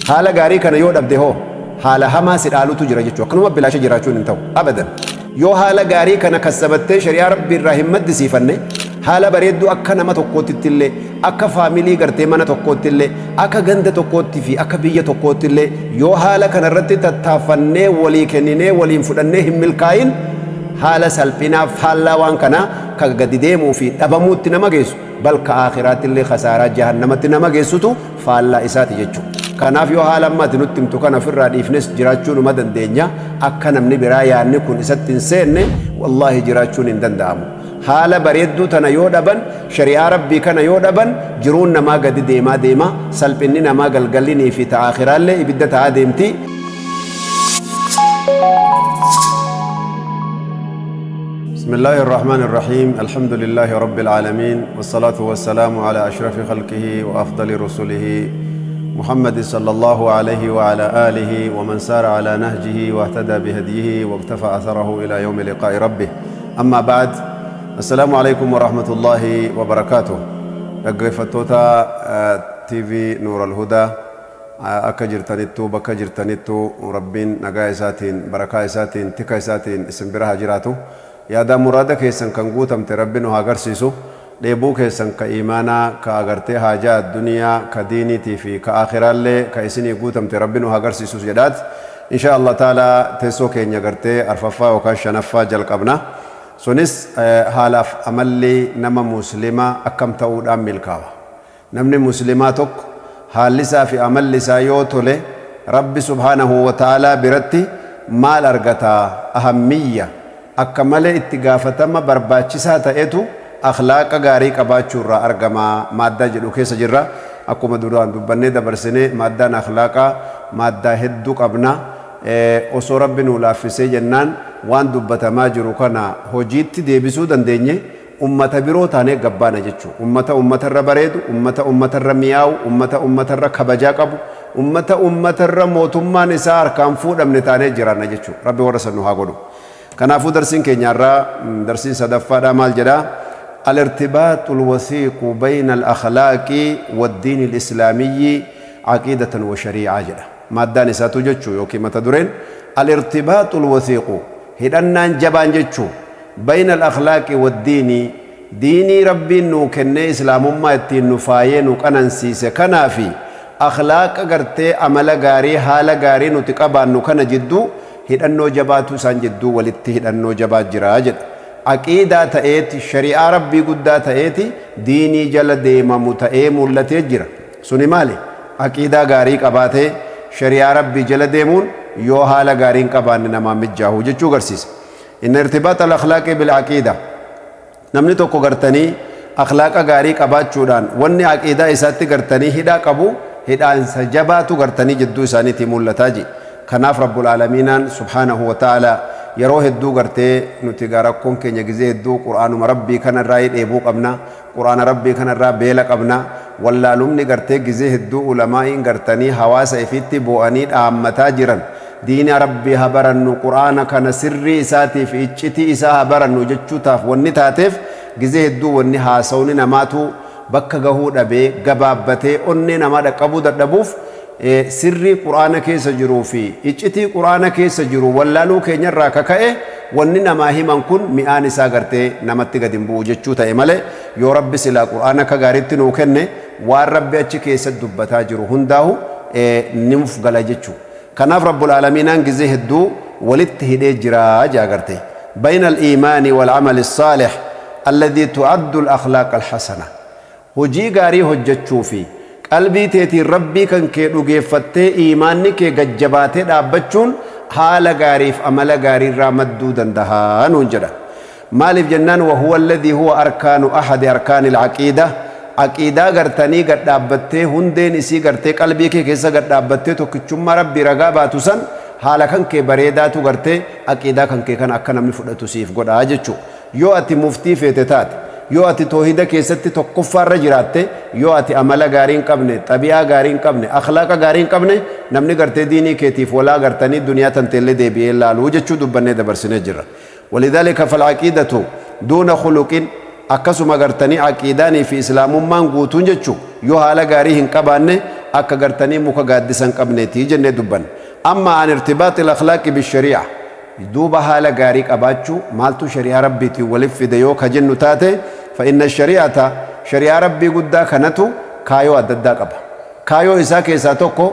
Haala gaarii kana yoo dhabde hoo haala hamaa si dhaalutu jira jechuudha. Akkanuma bilaasha jiraachuun hin ta'u abadan. Yoo haala gaarii kana kassabattee shari'aa Rabbii irraa hin maddisiifanne, haala bareedduu akka nama tokkootitti illee, akka faamilii gartee mana tokkootti illee, akka ganda tokkootti fi akka biyya tokkootti illee yoo haala kana irratti tattaaffannee walii kenninee waliin fudhannee hin milkaa'in, haala salphinaa faallaa waan kanaa ka gadi deemuu fi dhabamuutti nama geessu, bal ka aakhiraatti illee khasaaraa jahannamatti nama geessutu faallaa isaati jechuudha. Kanaaf yoo haala amma ati nutti himtu kana ofirraa dhiifnes jiraachuu numa dandeenya, akka namni biraa yaanni kun isatti hin seenne wallaahi jiraachuun hin danda'amu. Haala bareedduu tana yoo dhaban, shari'aa Rabbii kana yoo dhaban, jiruun namaa gadi deemaa deema, salphinni namaa galgallinii fi ta aakhiraallee ibidda ta'aa deemti. بسم الله الرحمن الرحيم، الحمد لله رب العالمين، والصلاة والسلام على أشرف خلقه وأفضل رسله محمد صلى الله عليه وعلى آله ومن سار على نهجه واهتدى بهديه واقتفى أثره إلى يوم لقاء ربه. أما بعد، السلام عليكم ورحمة الله وبركاته. Dhaggeeffattoota TV Nuur Alhudaa, akka jirtanittuu, bakka jirtanittuu Rabbiin nagaa isaatiin, barakaa isaatiin, tika isaatiin isin bira haa jiraatu. Yaadaa muraada keessan kan guutamte Rabbi nu haa agarsiisu. Dheebuu keessan ka iimaanaa, ka agartee haajaa adduniyaa, ka diiniitii fi ka aakhiraallee ka isinii guutamte Rabbi nu haa agarsiisus jedhaat. Inshaa Allah ta'ala teessoo keenya gartee arfaffaa yookaan shanaffaa jalqabna. Sunis haalaaf amalli nama Muslima akkam ta'uudhaan milkaawa? Namni Muslimaa tokko haalli isaa fi amalli isaa yoo tole Rabbi subhaanahu wa ta'aalaa biratti maal argata? Ahammiyya, akka malee itti gaafatama barbaachisaa ta'etu akhlaaqa gaarii qabaachuu irraa argama maaddaa jedhu keessa jirra. Akkuma duraan dubbannee dabarsine maaddaan akhlaaqaa maaddaa hedduu qabna. Osoo Rabbi nuu laaffisee jennaan waan dubbatamaa jiru kana hojiitti deebisuu dandeenye ummata biroo taanee gabbaana jechuu. Ummata ummatarra bareedu, ummata ummatarra mi'aawu, ummata ummatarra kabajaa qabu, ummata ummatarra mootummaan isaa harkaan fuudhamne taanee jiraanna jechuu. Rabbi warra san nu haa godhu. Kanaafuu darsiin keenya har'aa darsiin sadaffaadhaa maal jedha? Al-irtibaaxul wasiiqu bayna al-akhlaaqi wad-diini al-islaamiyyi aqiidatan wa sharii'aa jedha. Maaddaan isaatuu jechuu yookiin mata dureen al-irtibaaxul wasiiqu, hidhannaan jabaan jechuu, Bayna al-akhlaaqi wad-diini, diinii Rabbiin nuu kennee islaamummaa ittiin nu faayee nu qanansiise kanaa fi akhlaaqa gartee amala gaarii haala gaarii nuti qabaannu kana jidduu hidhannoo jabaatu isaan jidduu walitti hidhannoo jabaa jira jedha. Aqiidaa ta'eeti, shari'aa Rabbii guddaa ta'eeti diinii jala deemamu ta'ee mul'atee jira. Suni maali? Aqiidaa gaarii qabaatee shari'aa Rabbii jala deemuun yoo haala gaarii hin qabaanne namaan mijjaahu jechuu garsiisa. Inna irtibaaxa al-akhlaaqi bil-aqiida. Namni tokko gartanii akhlaaqa gaarii qabaachuudhaan wanni aqiidaa isaatti gartanii hidhaa qabu hidhaansa jabaatu gartanii jidduu isaaniitii mul'ataa ji. Kanaaf Rabbul Aalamiinaan subhaanahu wa ta'aalaa yeroo hedduu gartee nuti egaa rakkoon keenya gizee hedduu Qur'aanuma Rabbii kana irraayii dheebuu qabna, Qur'aana Rabbii kana irraa beela qabna, wallaalumni gartee gizee hedduu ulamaa'iin gartanii hawaasa ifiitti boo'anii dhaammataa jiran Diina Rabbii ha barannu, Qur'aana kana sirrii isaatii fi iccitii isaa ha barannu jechuu taaf wanni taateef gizee hedduu wanni haasawni namaatuu bakka gahuu dhabee, gabaabbatee, onnee namaa dhaqqabuu dadhabuuf sirrii Qur'aana keessa jiruu fi iccitii Qur'aana keessa jiru wallaaluu keenyarraa ka ka'e wanni namaa himan kun mi'aan isaa gartee namatti gad hin bu'u jechuu ta'e malee yoo Rabbi silaa Qur'aana akka gaariitti nuu kenne waan Rabbi achi keessa dubbataa jiru hundaahu nuuf gala jechuu. Kanaaf Rabbul Aalamiinaan gizee hedduu walitti hidhee jira je'a gartee. Bayna al-iimaani wal-amali as-saalih alladhii tu'addu al-akhlaaq al-hasana. Hojii gaarii hojjachuu fi qalbii teetiin Rabbii kan kee dhugeeffattee iimaanni kee gad jabaatee dhaabbachuun haala gaariif amala gaariirraa madduu dandaha nuun jedha. Maaliif jennaan wahuwa alladhii huwa arkaanu ahadi arkaanil aqiidah, aqiidaa gartanii gad dhaabbattee hundeen isii gartee qalbii kee keessa gad dhaabbattee tokkichummaa Rabbii ragaa baatu san haala kan kee bareedaatu gartee aqiidaa kan kee kana akka namni fudhatu siif godha jechuu. Yoo ati muftii feete taate, yoo ati toohida keessatti tokkoffaarra jiraatte, yoo ati amala gaarii hin qabne, xabi'aa gaarii hin qabne, akhlaaqa gaarii hin qabne, namni gartee diinii keetiif walaa gartanii duniyaa tanteellee deebi'ee hin laalu jechuu dubbannee dabarsinee jirra. Walidhaalika fal'aqiidatu duuna khuluqin, akkasuma gartanii aqiidaanii fi islaamummaan guutuun jechu yoo haala gaarii hin qabaanne Akka gartanii muka gaaddisa hin qabneeti jennee dubbanne. Amma an irtibaaxil akhlaaqi bisharii'a. Duuba haala gaarii qabaachuu maaltu shari'aa Rabbiitiin walif fide yoo ka jennu taate, fa inna shari'ata, shari'aa Rabbii guddaa kanatu kaayoo adda addaa qaba. Kaayoo isaa keessaa tokko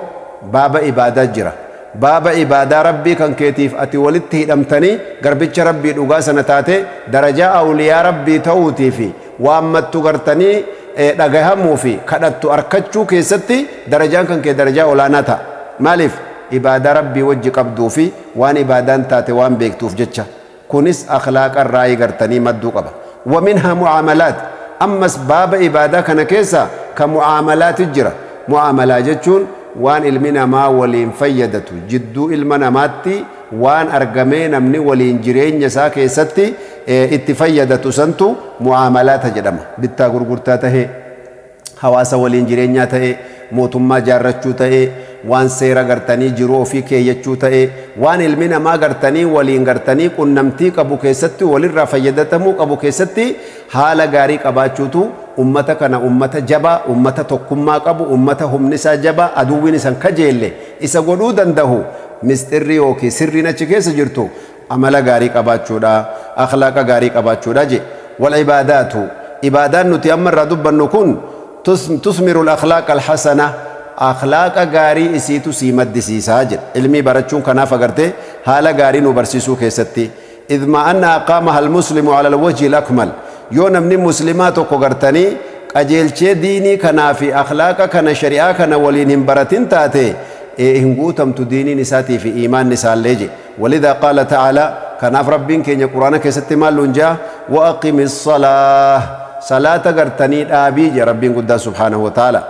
baaba ibaadaa jira. Baaba ibaadaa Rabbii kan keetiif ati walitti hidhamtanii garbicha Rabbii dhugaa sana taatee darajaa awliyaa Rabbii ta'uutii fi waammattu gartanii dhagahamuu fi kadhattu arkachuu keessatti darajaan kan kee darajaa olaanaa ta'a. Maaliif? Ibaadaa Rabbii wajji qabduu fi waan ibaadaan taate waan beektuuf jecha. Kunis akhlaaqa irraayi gartanii madduu qaba. Wa minhaa mu'aamalaat, ammas baaba ibaadaa kana keessa ka mu'aamalaati jira. Mu'aamalaa jechuun waan ilmi namaa waliin fayyadatu, jidduu ilma namaatti waan argamee namni waliin jireenya isaa keessatti itti fayyadatu santu mu'aamalaata jedhama. Bittaa gurgurtaa tahee, hawaasa waliin jireenyaa ta'ee, mootummaa jaarrachuu ta'ee, waan seera gartanii jiruu ofii keeyyachuu ta'ee, waan ilmi namaa gartanii waliin gartanii qunnamtii qabu keessatti walirraa fayyadatamuu qabu keessatti haala gaarii qabaachuutu ummata kana ummata jabaa, ummata tokkummaa qabu, ummata humni isaa jabaa, aduwwiin isa hin kajeelle isa godhuu dandahu misxirri yookiin sirriin achi keessa jirtu amala gaarii qabaachuudha, akhlaaqa gaarii qabaachuudha je. Wal ibaadaatu, ibaadaan nuti amma irraa dubbannu kun tusmiru al-akhlaaq al-hasana, akhlaaqa gaarii isiitu sii maddisiisa jedha. Ilmii barachuun kanaaf agartee haala gaarii nu barsiisuu keessatti. Idh ma anna aqaamaha al-muslimu ala al-wajhi al-akmal, yoo namni muslimaa tokko gartanii qajeelchee diinii kanaa fi akhlaaqa kana shari'aa kana waliin hin baratin taate hin guutamtu diiniin isaatii fi iimaanni isaallee je. Walidhaa qaala ta'aalaa, kanaaf Rabbiin keenya Qur'aana keessatti maal nuun je'a? Wa aqimis salaah, salaata gartanii dhaabii je'a Rabbiin guddaan subhaanahu wa ta'aalaa.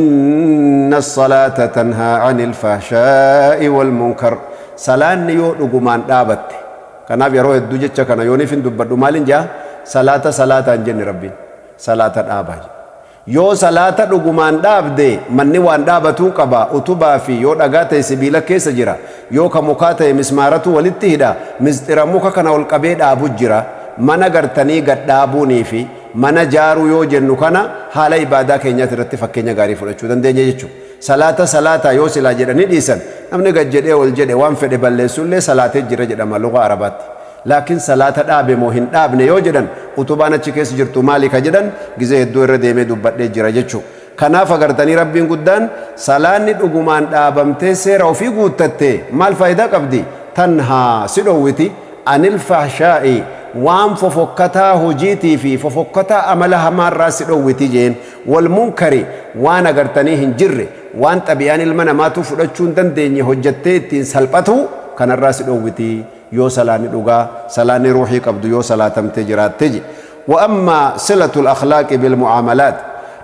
Inna salaata tanhaa anil fahshaa'i wal munkar. Salaanni yoo dhugumaan dhaabatte. Kanaaf yeroo hedduu jecha kana yooniifin dubbadhu maalin je'a? Salaata salaataa hin jenne Rabbiin. Salaata dhaabaa jedhe. Yoo salaata dhugumaan dhaabde, manni waan dhaabatuu qaba, utubaa fi yoo dhagaa ta'e sibiila keessa jira, yoo ka mukaa ta'e mismaaratu walitti hidha, misxira muka kana ol qabee dhaabu jira. Mana gartanii gad dhaabuunii fi mana jaaruu yoo jennu kana haala ibaadaa keenyaati irratti fakkeenya gaarii fudhachuu dandeenya jechuudha. Salaata salaataa yoo silaa jedhanii dhiisan, namni gad jedhee ol jedhe waan fedhe balleessullee salaatee jira jedhama lugaa Arabaatti. Laakiin salaata dhaabe moo hin dhaabne yoo jedhan utubaan achi keessa jirtu maali ka jedhan gizee hedduu irra deemee dubbadhee jira jechu. Kanaaf agartanii Rabbiin guddaan salaanni dhugumaan dhaabamtee seera ofii guuttatte maal faayidaa qabdi? Tanhaa si dhowwiti anil fahshaa'i waan fofokkataa hojiitii fi fofokkataa amala hamaarraa si dhowwiti jeen wal munkari waan agartanii hin jirre waan xabi'aan ilma namaatuu fudhachuu hin dandeenye hojjattee ittiin salphatuu kanarraa si dhowwiti. Yoo salaanni dhugaa, salaanni ruuhii qabdu yoo salaatamtee jiraatte je. Wa ammaa silatul akhlaaqi bil mu'aamalaat,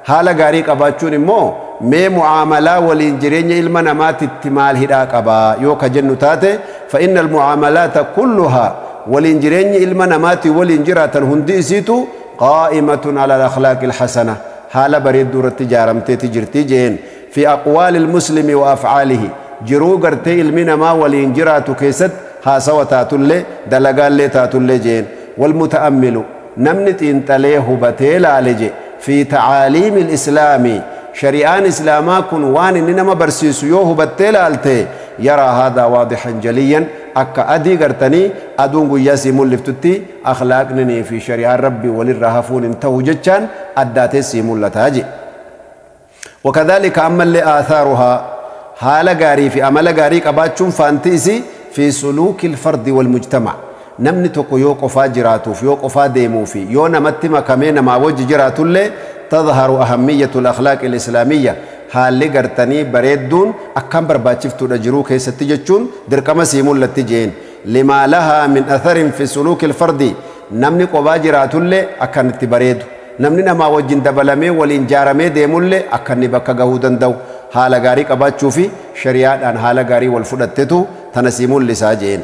haala gaarii qabaachuun immoo mee mu'aamalaa waliin jireenya ilma namaatitti maal hidhaa qaba yoo ka jennu taate, fa innal mu'aamalaata kulluhaa, waliin jireenyi ilma namaatii waliin jiraatan hundi isiitu qaa'imatun alal akhlaaqil hasana, haala bareedduu irratti jaaramteeti jirti jeen. Fi aqwaalil muslimi wa af'aalihi, jiruu gartee ilmi namaa waliin jiraatu keessatti haasawa taatullee dalagaallee taatullee jeen. Wal muta'ammilu, namni xiinxalee hubatee laale je, fi ta'aaliimil islaami, shari'aan islaamaa kun waan inni nama barsiisu yoo hubattee laalte, yaraa haadhaa waadihan jaliyyan, akka adii gartanii aduun guyyaa sii mul'iftutti akhlaaqninii fi shari'aan Rabbii walirraa hafuun hin tahu jechaan addaatee sii mul'ata je. Wakadhaalika ammallee aathaaruhaa haala gaarii fi amala gaarii qabaachuun faanti isii fi suluukil fardi wal mujtamac namni tokko yoo qofaa jiraatuuf yoo qofaa deemuu fi yoo namatti makamee namaa wajji jiraatullee tadharu ahammiyyatul akhlaaqil islaamiyya haalli gartanii bareedduun akkaan barbaachiftuudha jiruu keessatti jechuun dirqama sii mul'atti jeen limaa lahaa min atharin fi suluukil fardi namni qobaa jiraatullee akkan itti bareedu Namni namaa wajjin dabalamee waliin jaaramee deemullee akka inni bakka gahuu danda'u haala gaarii qabaachuu fi shari'aadhaan haala gaarii wal fudhattetu tana sii mul'isa je'een.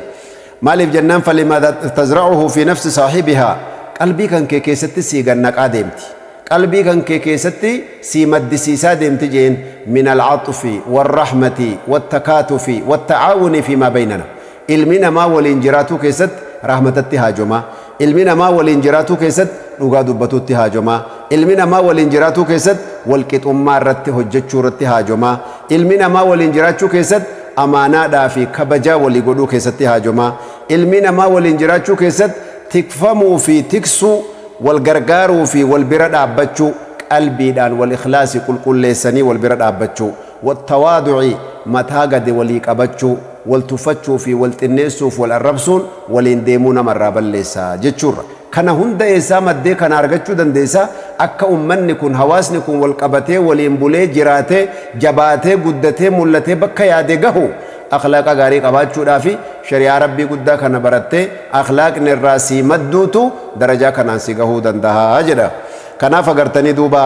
Maaliif jennaan falima tazra'uhu fi nafsi saahibihaa qalbii kan kee keessatti sii gad naqaa deemti. Qalbii kan kee keessatti sii maddisiisaa deemti je'een min al-'axfi wal-rahmati wat-takaatufi wat-ta'aawuni fiimaa baynana. Ilmi namaa waliin jiraatuu keessatti rahmatatti haajomaa. Ilmi namaa waliin jiraatuu keessatti dhugaa dubbatuutti haajomaa. Ilmi namaa waliin jiraatuu keessatti walqixummaa irratti hojjechuu irratti haajomaa. Ilmi namaa waliin jiraachuu keessatti amaanaadhaa fi kabajaa walii godhuu keessatti haajomaa. Ilmi namaa waliin jiraachuu keessatti tikfamuu fi tiksuu, wal gargaaruu fi wal bira dhaabbachuu, qalbiidhaan wal ikhlaasi qulqulleessanii wal bira dhaabbachuu, wattawaadu'i mataa gadi walii qabachuu, wal tuffachuu fi wal xinneessuuf wal arrabsuun waliin deemuu namarraa balleessa jechuurra. Kana hunda eessaa maddee kana argachuu dandeessa? Akka ummanni kun, hawaasni kun wal qabatee waliin bulee jiraatee, jabaatee, guddatee, mul'atee bakka yaade gahu akhlaaqa gaarii qabaachuudhaa fi shari'aa Rabbii guddaa kana barattee akhlaaqni irraa sii madduutu darajaa kanaan si gahuu dandaha jedha. Kanaaf agartanii duuba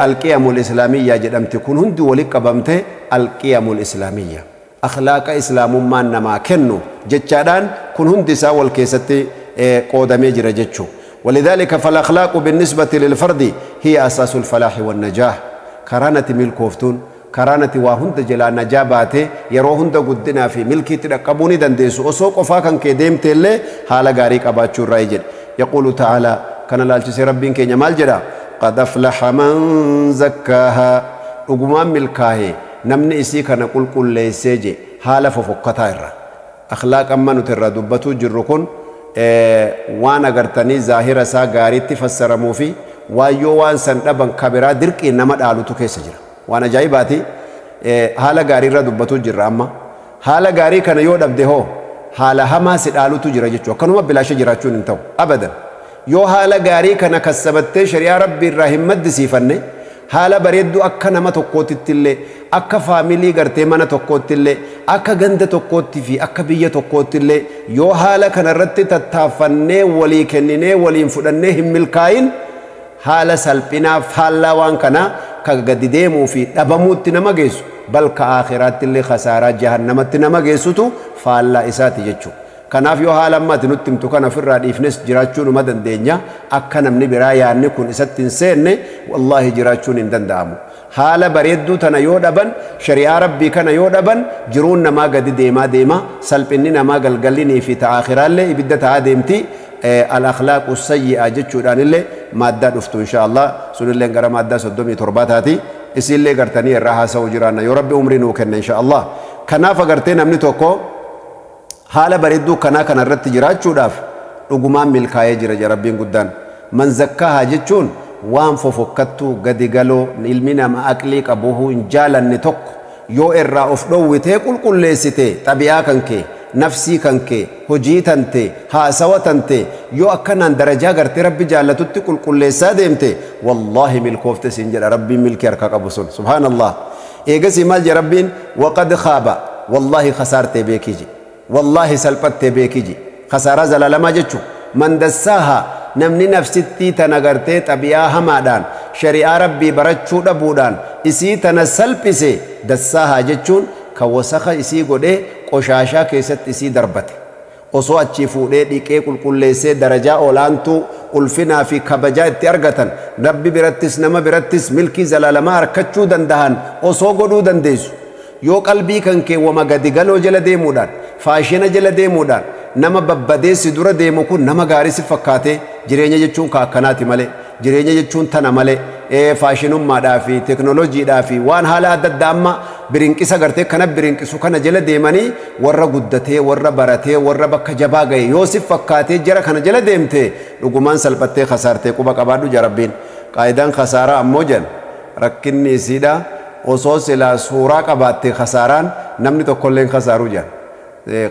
alqiyamul islaamiyyaa jedhamti kun hundi wali qabamte alqiyamul islaamiyyaa. Akhlaaqa islaamummaan namaa kennu jechaadhaan kun hundi isaa wal keessatti qoodamee jira jechuu. ولذلك فالأخلاق بالنسبة للفرد هي أساس الفلاح والنجاح. Karaan ati milkooftuun, karaan ati waa hunda jalaa najaa baatee yeroo hunda guddinaa fi milkiitti dhaqqabuu ni dandeessu osoo qofaa kan kee deemte illee haala gaarii qabaachuu irraa jedhe. يقول تعالى kana laalchisee Rabbiin keenya maal jedha? قد أفلح من زكاها. Dhugumaan milkaahe namni isii kana qulqulleessee je haala fofokkataa irra. Akhlaaq amma nuti irraa dubbatuu jirru kun waan agartanii zaahira isaa gaariitti fassaramuu fi waan yoo waan san dhaban kabiraa dirqiin nama dhaalutu keessa jira. Waan ajaa'ibaati. Haala gaarii irra dubbatuu jirra amma. Haala gaarii kana yoo dhabde hoo haala hamaa si dhaalutu jira jechuudha. Akkanuma bilaasha jiraachuun hin ta'u. Abadan. Yoo haala gaarii kana kassabattee shari'aa Rabbii irraa hin maddisiifanne, haala bareedduu akka nama tokkootitti illee, akka faamilii gartee mana tokkootti illee, akka ganda tokkootti fi akka biyya tokkootti illee yoo haala kana irratti tattaaffannee walii kenninee waliin fudhannee hin milkaa'in, haala salphinaa faallaa waan kanaa ka gadi deemuu fi dhabamuutti nama geessu, balka aakhiraatti illee khasaaraa jahannamatti nama geessutu faallaa isaati jechuudha. Kanaaf yoo haala amma ati nutti himtu kana ofirraa dhiifnes jiraachuu numa dandeenya. Akka namni biraa yaadni kun isatti hin seenne wallaahi jiraachuun hin danda'amu. Haala bareedduu tana yoo dhaban, shari'aa Rabbii kana yoo dhaban, jiruun namaa gadi deemaa deema. Salphinni namaa galgallinii fi ta'a aakhiraallee ibidda ta'aa deemti. Al-akhlaaqu sayyi'a jechuudhaan illee maaddaa dhuftu insha Allah. Sunillee gara maaddaa 37 taati. Isiillee gartanii irraa haasa'uu jiraanna yoo Rabbi umrii nuu kenne insha Allah. Kanaaf agartee namni tokko haala bareedduu kanaa kana irratti jiraachuudhaaf dhugumaan milkaa'ee jira jedha Rabbiin guddaan. من زكاها jechuun waan fofokkattuu gadi galoo ilmi nama aqlii qabu hin jaalanne tokko yoo irraa of dhowwitee qulqulleessite, xabi'aa kan kee, nafsii kan kee, hojii tante, haasawa tante yoo akkanaan darajaa gartee Rabbi jaallatutti qulqulleessaa deemte, wallaahi milkoofte siin jedha Rabbiin milkii harkaa qabu sun. Subhaanallah. Eegasii maal jedha Rabbiin? وقد خاب. Wallaahi khasaartee beekii jedhe. Wallaahi salphattee beekii jedhe. Khasaaraa zalaalamaa jechuun من دساها namni nafsittii tana gartee xabi'aa hamaadhaan shari'aa Rabbii barachuu dhabuudhaan isii tana salphise. دساها jechuun ka wasakha isii godhee qoshaashaa keessatti isii darbate. Osoo achii fuudhee dhiqee qulqulleessee darajaa olaantuu ulfinaa fi kabajaa itti argatan, Rabbi birattis nama birattis milkii zalaalamaa harkachuu dandahan osoo godhuu dandeessu, yoo qalbii kan kee wama gadi galoo jala deemuudhaan, faashina jala deemuudhaan, nama babbadeessi dura deemu kun nama gaarii si fakkaate, jireenya jechuun ka akkanaati malee, jireenya jechuun tana malee, faashinummaadhaa fi teknooloojiidhaa fi waan haala adda addaa amma birinqisa gartee kana birinqisu kana jala deemanii warra guddatee, warra baratee, warra bakka jabaa gahe yoo si fakkaatee jara kana jala deemte, dhugumaan salphattee kasaartee quba qabaadhu jaa Rabbiin. Qaayidaan khasaaraa ammoo jedhan rakkinni isiidha osoo silaa suuraa qabaatte khasaaraan namni tokkollee hin khasaaruu jedhan.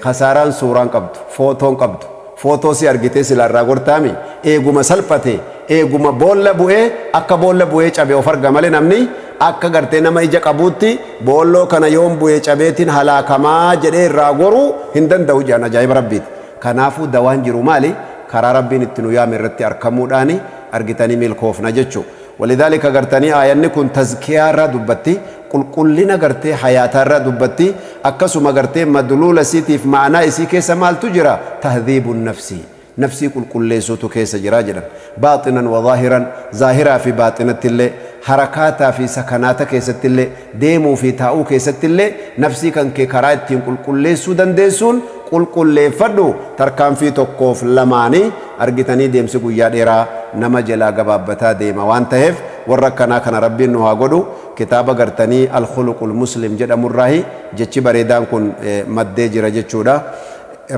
Khasaaraan suuraan qabdu, footoon qabdu. Footoo si argitee silaa irraa gortaami. Eeguma salphate, eeguma boolla bu'ee, akka boolla bu'ee cabe of arga malee namni akka gartee nama ija qabuutti boolloo kana yoon bu'ee cabeetiin halaakamaa jedhee irraa goruu hin danda'u jedhan. Ajaa'iba Rabbiiti. Kanaafuu dawaan jiru maali? Karaa Rabbiin itti nu yaame irratti argamuudhaani argitanii milkoofna jechuu. ولذلك gartanii aayanni kun tazkiyaa irraa dubbatti, qulqullina gartee hayaataa irraa dubbatti. Akkasuma gartee madluula isiitiif ma'anaa isii keessa maaltu jira? تهذيب النفس, nafsii qulqulleessuutu keessa jira jedhan. باطنا وظاهرا, zaahiraa fi baaxinatti illee, harakaataa fi sakanaata keessatti illee, deemuu fi taa'uu keessatti illee nafsii kan kee karaa ittiin qulqulleessuu dandeessuun qulqulleeffadhu. Tarkaanfii tokkoof lamaanii argitanii deemsi guyyaa dheeraa nama jalaa gabaabbataa deema waan ta'eef. Warra akkanaa kana Rabbiin nu haa godhu. Kitaaba gartanii Al-Khuluqul Muslim jedhamurraahi jechi bareedaan kun maddee jira jechuudha.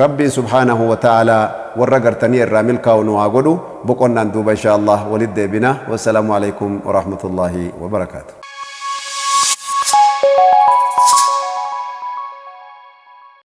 Rabbiin subhaanahu wa ta'aalaa warra gartanii irraa milkaa'u nu haa godhu. Boqonnaan duuba inshaa Allah walitti deebina. Wassalaamu alaikum wa rahmatullaahi wa barakaatuh.